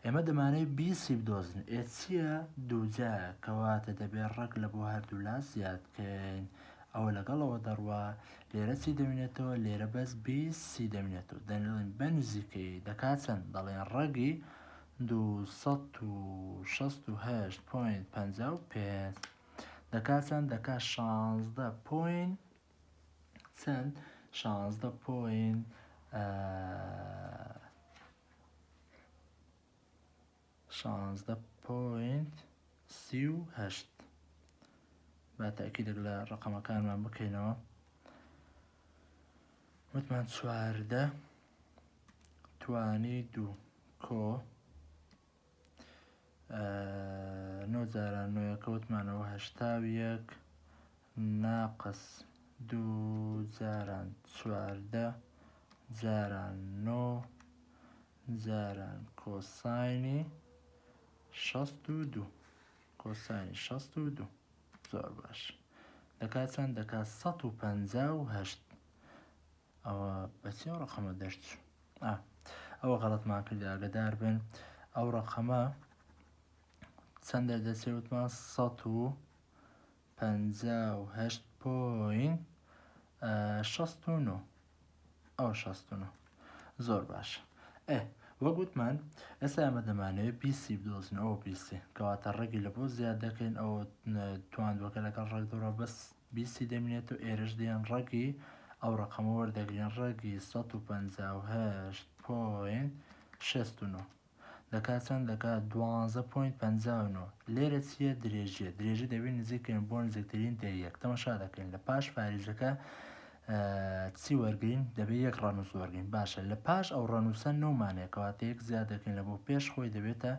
ئێمە دەمانەوێت BC بدۆزین ئێ چییە دووجایە کەواتە دەبێت ڕەگ لە بۆ هەردوولا زیاد بکەین ئەوە لەگەڵەوە دەڕوا لێرە چی دەمینێتەوە لێرە بەس BC دەمینێتەوە دەڵێن بە نزیکەی دەکات چەند دەڵێن ڕەگی 268.55 دەکات چەند دەکات 16 point چەند 16 point 16 point 38 با تاکیدێک لە ڕقەمەکانمان بکەینەوە وتمان چواردە توانی دوو کۆ نۆ جاران نۆیەکە وتمانەوە 81 ناقس دوو جاران 14 جاران نۆ جاران کۆساینی 62 کۆساینی 62 زۆر باش دەکات چەند دەکات 158 ئەوە بەچی ئەو ڕقەمە دەرچوو ئەوە غەڵەتمان کرد ئاگدار بن ئەو ڕقەمە چەند دەردەچێ وتمان 158 point 69 ئەوە 69 زۆر باش ئێ وەک وتمان ئێستا ئێمە دەمانەوێت BC بدۆزینەوە BC کەواتە ڕەگی لە بۆ زیاد دەکەین ئەوە تواندوەکە لەگەڵ ڕەگ دەڕوا بەس BC دەمینێت و ئێرەش دێن ڕەگی ئەو ڕەقەمە وەردەگرین ڕەگی 158 point 69 دەکات چەند دەکات 12 point 59 لێرە چییە درێژیە درێژی دەبێت نزیکەین بۆ نزیکترین دە یەک تەمەشا دەکەین لە پاش فاریزەکە چی وەرگین دەبێت یەک ڕەنووس وەرگین باشە لە پاش ئەو ڕەنووسە نۆمانەیە کەواتە یەک زیاد دەکەین لە بۆ پێش خۆی دەبێتە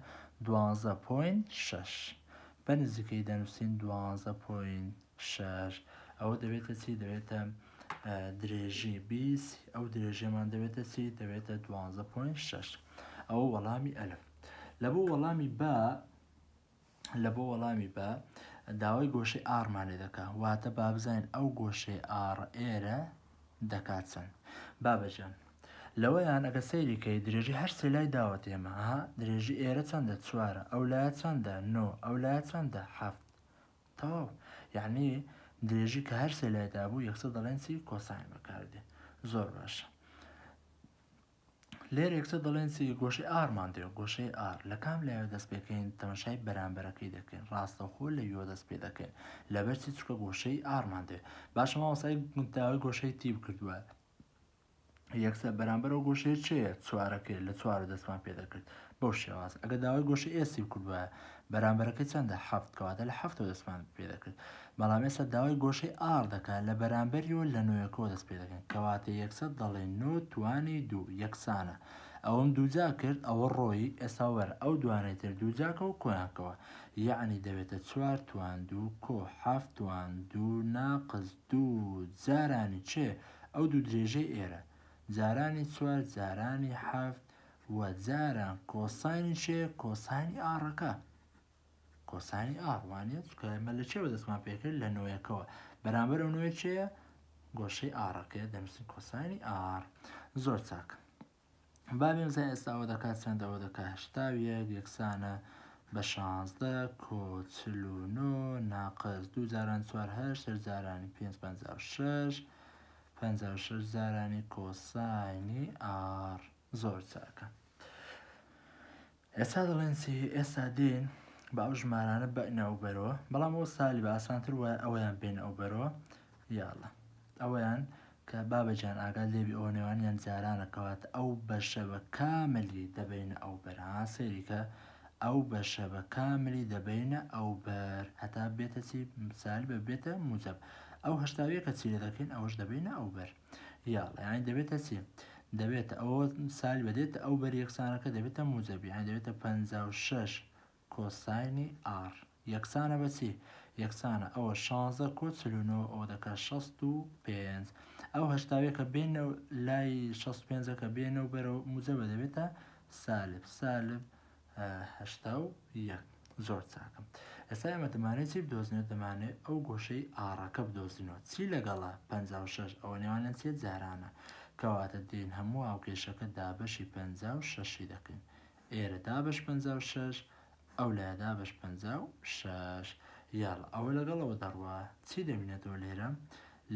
12 point 6 بە نزیکەی دەنووسین 12 point 6 ئەوە دەبێتە چی دەبێتە درێژی 20 ئەو درێژیەمان دەبێتە چی دەبێتە 12 point 6 ئەوە وەڵامی ئەلف لە بۆ وەڵامی با لە بۆ وەڵامی با داوای گۆشەی R مان لێ دەکا واتە با بزانین ئەو گۆشەی R ئێرە دەکات چەند بابەجان لەوەیان ئەگە سەیری کەی درێژی هەر سێ لای داوەت ئێمە ها درێژی ئێرە چەندە چوارە ئەو لایە چەندە نۆ ئەو لایە چەندە حەفت تەواو یعنی درێژی کە هەر سێ لای دابوو یەکسەر دەڵێن چی کۆساین بەکاردێ زۆر باشە لێرە یەکسەر دەڵێن چی گۆشەی R مان دێ گۆشەی R لە کام لایەوە دەست پێکەین تەماشای بەرامبەرەکەی دەکەین ڕاستەوخۆ لە یۆ دەست پێ دەکەین لەبەر چی چونکە گۆشەی R مان دێ باشە مامۆستای داوای گۆشەی T بکردووە یەکسەر بەرامبەر ئەو گۆشەیە چێە چوارەکەی لە چوارە دەستمان پێ دەکرد بەو شێواز ئەگەر داوای گۆشەی S ی بکردوایە بەرامبەرەکەی چەندە حەفت کەواتە لە حەفتەوە دەستمان پێ دەکرد بەڵام ئێستا داوای گۆشەی R دەکات لە بەرامبەریەوە لە نۆیەکەوە دەست پێ دەکەن کەواتە یەکسەر دەڵێن نۆ توانی دوو یەکسانە ئەوەم دووجا کرد ئەوە ڕۆیی ئێستا وەرە ئەو دوانەی تر دووجاکە و کۆیانکەوە یەعنی دەبێتە چوار توان دوو کۆ حەفت توان دوو ناقس دوو جارانی چێ ئەو دوو درێژەی ئێرە جارانی چوار جارانی حەفت و جاران کۆساینی چێ کۆساینی R ەکە کۆساینی R وانە چونکە ئێمە لە چێوە دەستمان پێکرد لە نۆیەکەوە بەرامبەر ئەو نۆیە چێە گۆشەی R ەکەیە دەنووسین کۆساینی R زۆر چاک با بێم زای ئێستا ئەوە دەکات چەند ئەوە دەکات 81 یەکسانە بە 16 کۆ 49 ناقس دوو جاران چوار هەشت هەر جارانی پێنج 56 56 جارانی کۆساینی R زۆر چاکە ئێستا دەڵێن چی ئێستا دێن بە ئەو ژمارانە بەنە ئەو بەرەوە بەڵام ئەو سالی بە ئاسانتر وایە ئەوەیان بێن ئەو بەرەوە یاڵە ئەوەیان کە بابەجان ئاگات لێبی ئەوە نێوانیان جارانە کەواتە ئەو بەشە بە کاملی دەبینە ئەو بەر ها سەیریکە ئەو بەشە بە کاملی دەبینە ئەو بەر هەتا بێتە چی سالب بە بێتە موجب ئەو هەشتاویەکە چی لێ دەکەین ئەوەش دەبینە ئەو بەر یاڵە یانی دەبێتە چی دەبێتە ئەوە سالبە دێتە ئەو بەر یەکسانەکە دەبێتە موجەب یانی دەبێتە 56 کۆساینی R یەکسانە بە چی یەکسانە ئەوە 16 کۆ 49 ئەوە دەکات 65 ئەو هەشتاویەکە بێنە لای 65ەکە بێنە و بەرەو موجەبە دەبێتە سالب سالب 81. زۆر چاکە. ئێستا ئێمە دەمانەوێت چی بدۆزینەوە؟ دەمانەوێت ئەو گۆشەی R ەکە بدۆزینەوە. چی لەگەڵە؟ 56 ئەوە نێوانیان چیە؟ جارانە. کەواتە دێین هەموو هاوکێشەکە دابەشی 56ی دەکەین. ئێرە دابەش 56، ئەو لایە دابەش 56. یاڵا ئەوە لەگەڵەوە دەڕوا. چی دەمینێتەوە لێرە؟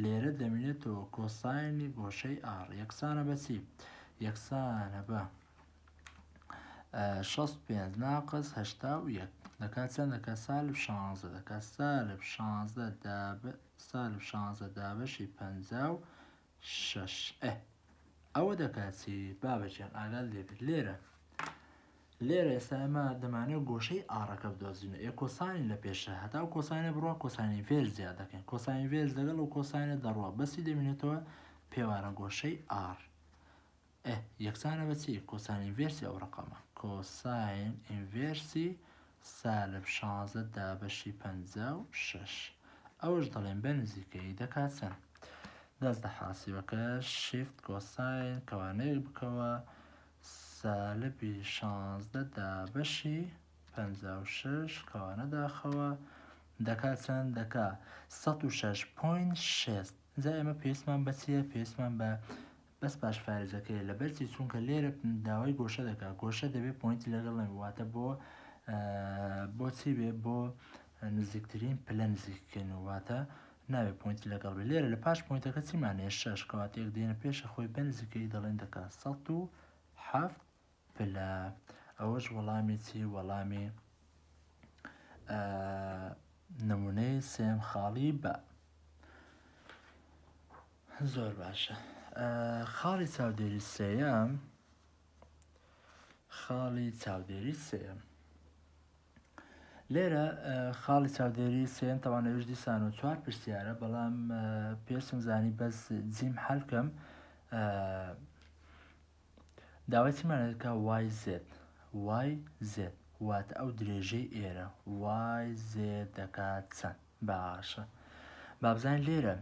لێرە دەمینێتەوە cosine ی گۆشەی R یەکسانە بە چی؟ یەکسانە بە 65 ناقس 81 دەکات چەند دەکات سالب 16 دەکات سالب 16 داب سالب 16 دابەشی 56 ئە ئەوە دەکات چی بابەچیان ئاگات لێبێت لێرە لێرە ئێستا ئێمە دەمانەوێت گۆشەی R ەکە بدۆزینەوە ئێ cosine ی لە پێشە هەتا و cosine ە بڕوا cosine inverse زیاد دەکەین cosine inverse لەگەڵ و cosine ە دەڕوا بەسی دەمینێتەوە پێوانە گۆشەی R ئێ یەکسانە بە چی؟ cosine inverse ی ئەو ڕەقەمە. cosine inverse ی سالب 16 دابەشی 56. ئەوەش دەڵێن بە نزیکەیی دەکات چەند؟ دەست لە حاسیبەکە shift cosine کەوانەیەک بکەوە سالبی 16 دابەشی 56 کەوانە داخەوە دەکات چەند؟ دەکا 106.6 جا ئێمە پێویستمان بە چییە؟ پێویستمان بە بەس پاش فارزەکەیە لەبەر چی چونکە لێرە داوای گۆشە دەکات گۆشە دەبێت point ی لەگەڵ نەبێت واتە بۆ بۆ چی بێ بۆ نزیکترین پلە نزیککەن و واتە ناوێت point ی لەگەڵ بێ لێرە لە پاش point ەکە چیمان هەیە شەش کەواتە یەک دێنە پێشە خۆی بە نزیکەی دەڵێن دەکات 107 پلە ئەوەش وەڵامی چی وەڵامی نمونەی سێم خاڵی بە زۆر باشە خاڵی چاودێری سێیەم خاڵی چاودێری سێیەم لێرە خاڵی چاودێری سێیەم تەوان ئەوش دیسان و چوار پرسیارە بەڵام پێشم زانی بەس جیم حەلکەم داوای چیمان دەکا Y Z Y Z واتە ئەو درێژەی ئێرە Y Z دەکات چەند باشە بابزانین لێرە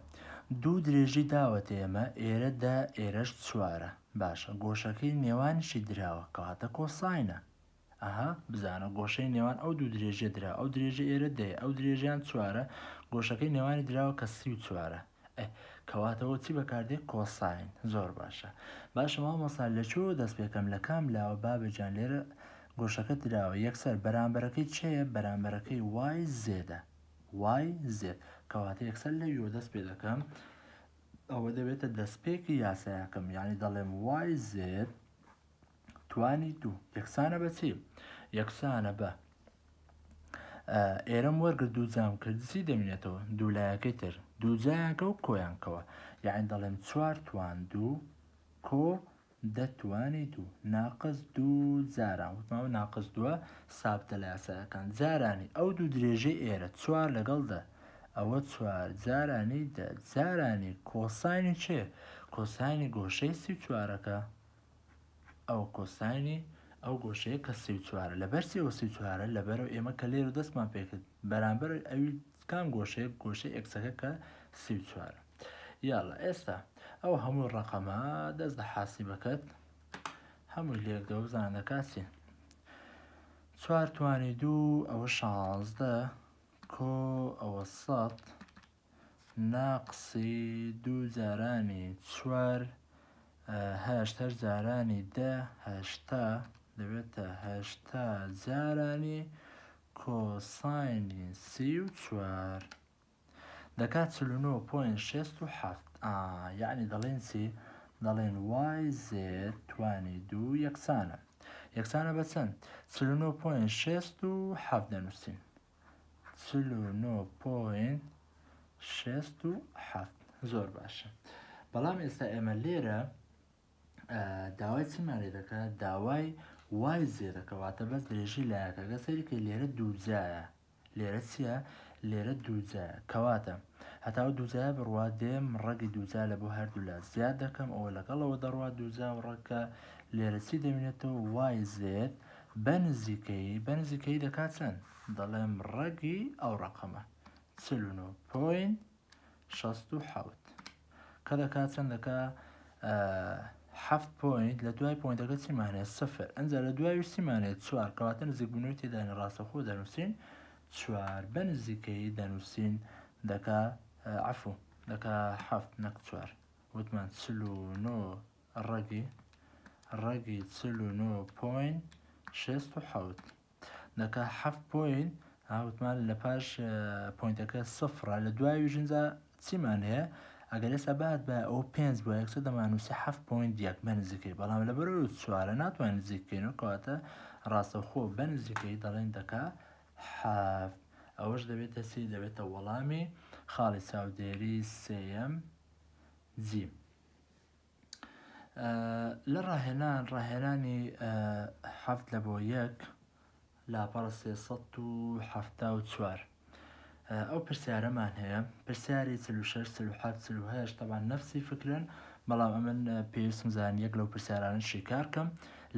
دوو درێژی داوەتە ئێمە ئێرە دە ئێرەش چوارە باشە گۆشەکەی نێوانیشی دراوە کەواتە cosine ە ئەها بزانە گۆشەی نێوان ئەو دوو درێژە درا ئەو درێژە ئێرە دەیە ئەو درێژیان چوارە گۆشەکەی نێوانی دراوە کە 34ە ئێ کەواتەوە چی بەکاردێ cosine زۆر باشە باشە مامۆستا لە کوێوە دەست پێکەم لە کام لاوە بابە گیان لێرە گۆشەکە دراوە یەکسەر بەرامبەرەکەی چێیە بەرامبەرەکەی Y Z ە Y Z کەواتە یەکسەر لەویەوە دەست پێ دەکەم ئەوە دەبێتە دەستپێکی یاسایەکەم یعنی دەڵێم Y Z توانی دوو یەکسانە بە چی یەکسانە بە ئێرەم وەرگرت دوو جام کرد چی دەمینێتەوە دوو لایەکەی تر دوو جایانکە و کۆیانکەوە یعنی دەڵێم چوار توان دوو کۆ دەتوانی دوو ناقس دوو جاران وتماوە ناقس دووە سابتە لە یاساکان جارانی ئەو دوو درێژەی ئێرە چوار لەگەڵ دە ئەوە چوار جارانی دە جارانی cosine ی چێ cosine ی گۆشەی سی چوارەکە ئەوە cosine ی ئەو گۆشەیە کە 34ە لەبەر چی ئەوە 34ە لەبەرەوە ئێمە کە لێرە دەستمان پێکرد بەرامبەر ئەوی کام گۆشەیە گۆشەی X ەکە کە 34ە یاڵا ئێستا ئەو هەموو ڕقەمە دەست لە حاسیبەکەت هەمووی لێکدەوە بزانە دەکات چی چوار توانی دوو ئەوە شازدە کۆ ئەوە سەد ناقسی دوو جارانی چوار هەشت هەشت جارانی دە 80 دەبێتە 80 جارانی cosine ی 34 دەکات 49.67 یعنی دەڵێن چی دەڵێن Y Z توانی دوو یەکسانە یەکسانە بە چەند 49.67 دەنووسین 49 point 67 زۆر باشە بەڵام ئێستا ئێمە لێرە داوای چیمان لێ دەکات داوای Y Z دەکە واتە بەس درێژی لایەکە گە سەریکە لێرە دووجایە لێرە چییە لێرە دووجایە کەواتە هەتاو دووجایە بڕوا دێم ڕەگی دووجا لە بۆ هەردوولا زیاد دەکەم ئەوە لەگەڵەوە دەڕوا دووجا و ڕەگە لێرە چی دەمێنێتەوە Y Z بە نزیکەیی بە نزیکەیی دەکات چەند؟ دەڵێم ڕەگی ئەو ڕەقەمە 49 point 67 کە دەکات چەند دەکا؟ حەفت point لە دوای point ەکە چیمان هەیە سفر ئەنجا لە دوایش چیمان هەیە چوار کەواتە نزیکبوونەوەی تێدانی ڕاستەوخۆ دەنووسین چوار بە نزیکەیی دەنووسین دەکا عەفو دەکا حەفت نەک چوار وتمان 49 ڕەگی ڕەگی 49 point 67 دەکا حەفت point ها وتمان لە پاش point ەکە سفرە لە دوای ژنجا چیمان هەیە ئەگەر ئێستا بات بە ئەو پێنج بۆ یەکسەر دەمانووسی حەفت point یەک بە نزیکەی بەڵام لەبەرەوە چوارە ناتوانین نزیک بکەینەوە کەواتە ڕاستەوخۆ بە نزیکەی دەڵێن دەکا حەفت ئەوەش دەبێتە چی دەبێتە وەڵامی خاڵی چاودێری سێیەم جیم. لە ڕاهێنان ڕاهێنانی حەفت لە بۆ یەک لاپەڕە 374 ئەو پرسیارەمان هەیە پرسیاری 46 47 48 تەبان نەفسی فکرن بەڵام ئەمن پێویستم زانی یەک لەو پرسیارانە شیکار کەم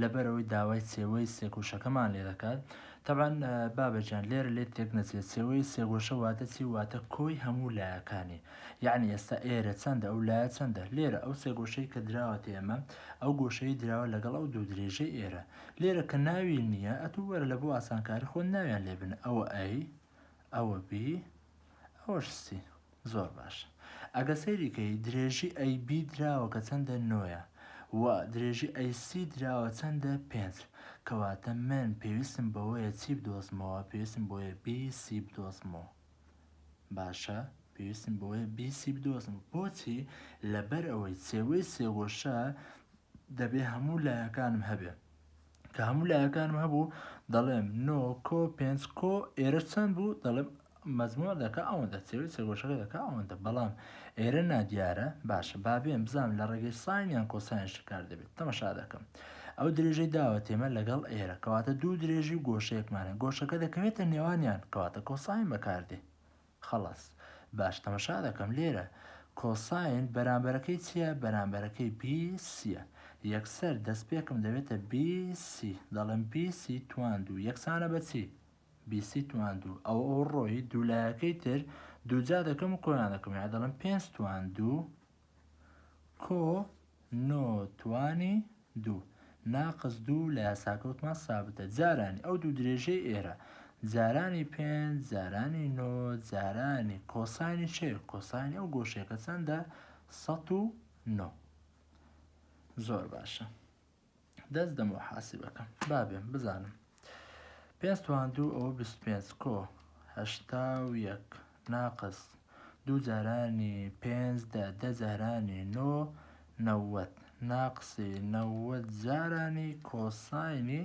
لەبەرئەوەی داوای چێوەی سێگۆشەکەمان لێ دەکات تەبعەن بابە گیان لێرە لێت تێک نەچێت چێوەی سێگۆشە واتە چی واتە کۆی هەموو لایەکانی یعنی ئێستا ئێرە چەندە ئەو لایە چەندە لێرە ئەو سێگۆشەی کە دراوەتە ئێمە ئەو گۆشەی دراوە لەگەڵ ئەو دوو درێژەی ئێرە لێرە کە ناوی نییە ئەتوو وەرە لە بۆ ئاسانکاری خۆت ناویان لێ بنە ئەوە A ئەوە B ئەوەش C زۆر باش ئەگە سەیری کەی درێژی ئەی بی دراوە کە چەندە نۆیە و درێژی ئەی سی دراوە چەندە پێنج کەواتە من پێویستم بەوەیە چی بدۆزمەوە پێویستم بۆیە بی سی بدۆزمەوە باشە پێویستم بەوەیە بی سی بدۆزم بۆچی لەبەر ئەوەی چێوەی سێگۆشە دەبێ هەموو لایەکانم هەبێ کە هەموو لایەکانم هەبوو دەڵێم نۆ کۆ پێنج کۆ ئێرە چەند بوو دەڵێم مەجموع دەکا ئەوەندە چێوەی سێگۆشەکە دەکا ئەوەندە بەڵام ئێرە نادیارە باشە با بێم بزانم لە ڕێگەی ساین یان کۆساین شکار دەبێت تەمەشا دەکەم ئەو درێژەی داوە تێمە لەگەڵ ئێرە کەواتە دوو درێژی و گۆشەیەکمانە گۆشەکە دەکەوێتە نێوانیان کەواتە کۆساین بەکاردێ خەڵاس باش تەمەشا دەکەم لێرە کۆساین بەرامبەرەکەی چییە بەرامبەرەکەی بی سیە یەکسەر دەستپێکم دەبێتە بی سی دەڵێم بی سی توان دوو یەکسانە بە چی بی سی توان دوو ئەوە ئەو ڕۆی دوو لایەکەی تر دووجا دەکەم و کۆیان دەکەم یان دەڵێم پێنج توان دوو کۆ نۆ توانی دوو ناقس دوو لە یاساکە وتمان سابتە جارانی ئەو دوو درێژەی ئێرە جارانی پێنج جارانی نۆ جارانی کۆسانی چێ کۆسانی ئەو گۆشەیەکە چەندە 109 زۆر باشە دەست دەمەوە حاسبەکەم با بێم بزانم پێنج توان دوو ئەوە 25 کۆ 81 ناقس دوو جارانی پێنج دە دە جارانی نۆ نەوەت ناقسی نەوەت جارانی کۆساینی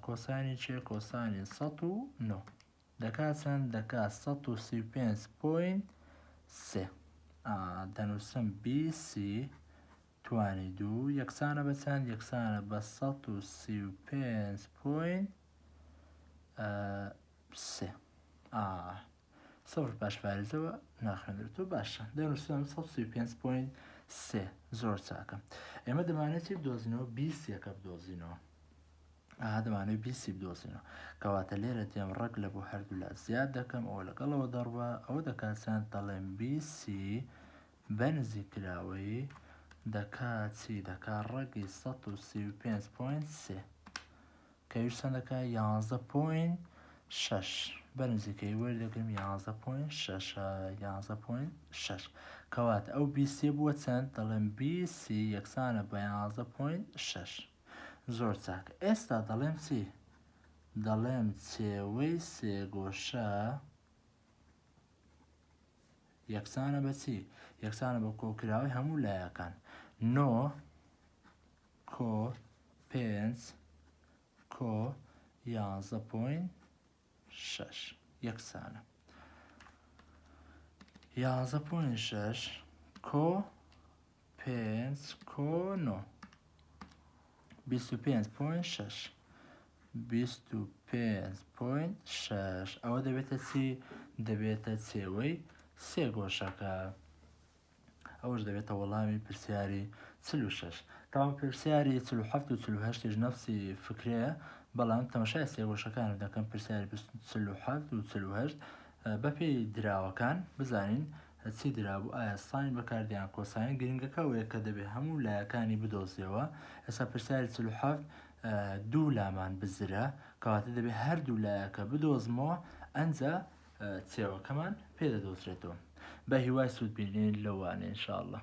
کۆسانی چێ کۆسانی 109 دەکا چەند دەکا 135 point سێ دەنووسم BC توانی دوو یەکسانە بە چەند؟ یەکسانە بە 135 point سێ. ئا سفر پاش فارزەوە ناخوێندرێتەوە باشە دەنووسم 135 point سێ زۆر چاکە ئێمە دەمانێت چی بدۆزینەوە بیسیەکە بدۆزینەوە ئاها دەمانەوێت بیسی بدۆزینەوە کەواتە لێرە دێم ڕەگ لە بۆ هەردوولا زیاد دەکەم ئەوە لەگەڵەوە دەڕوا ئەوە دەکات چەند دەڵێم بیسی بە نزیککراوەیی دەکا چی دەکا ڕەگی 135 point سێ کە ئەویش چەند دەکا 11 point شەش بە نزیکەی وەردەگرم 11 point شەشە 11 point شەش کەواتە ئەو بیسی بووە چەند دەڵێم بیسی یەکسانە بە 11 point شەش زۆر چاک ئێستا دەڵێم چی دەڵێم چێوەی سێگۆشە یەکسانە بە چی؟ یەکسانە بە کۆکراوەی هەموو لایەکان نۆ کۆ پێنج کۆ یانزە point شەش یەکسانە یانزە point شەش کۆ پێنج کۆ نۆ 25 point شەش 25 point شەش ئەوە دەبێتە چی؟ دەبێتە چێوەی سێ گۆشەکە ئەوەش دەبێتە وەڵامی پرسیاری 46 تاوان پرسیاری 47 و 48 یش نەفسی فکرەیە بەڵام تەماشای سێگۆشەکان دەکەم پرسیاری 47 و 48 بەپێی دراوەکان بزانین. چی درابوو ئایا sine بەکاردێ یان cosine گرنگەکە ئەوەیە کە دەبێ هەموو لایەکانی بدۆزیەوە ئێستا پرسیاری 47 دوو لامان بزرە کەواتە دەبێ هەردوو لایەکە بدۆزمەوە ئەنجا چێوەکەمان پێ دەدۆزرێتەوە بە هیوای سوود بینین لەوانە ان شاء الله.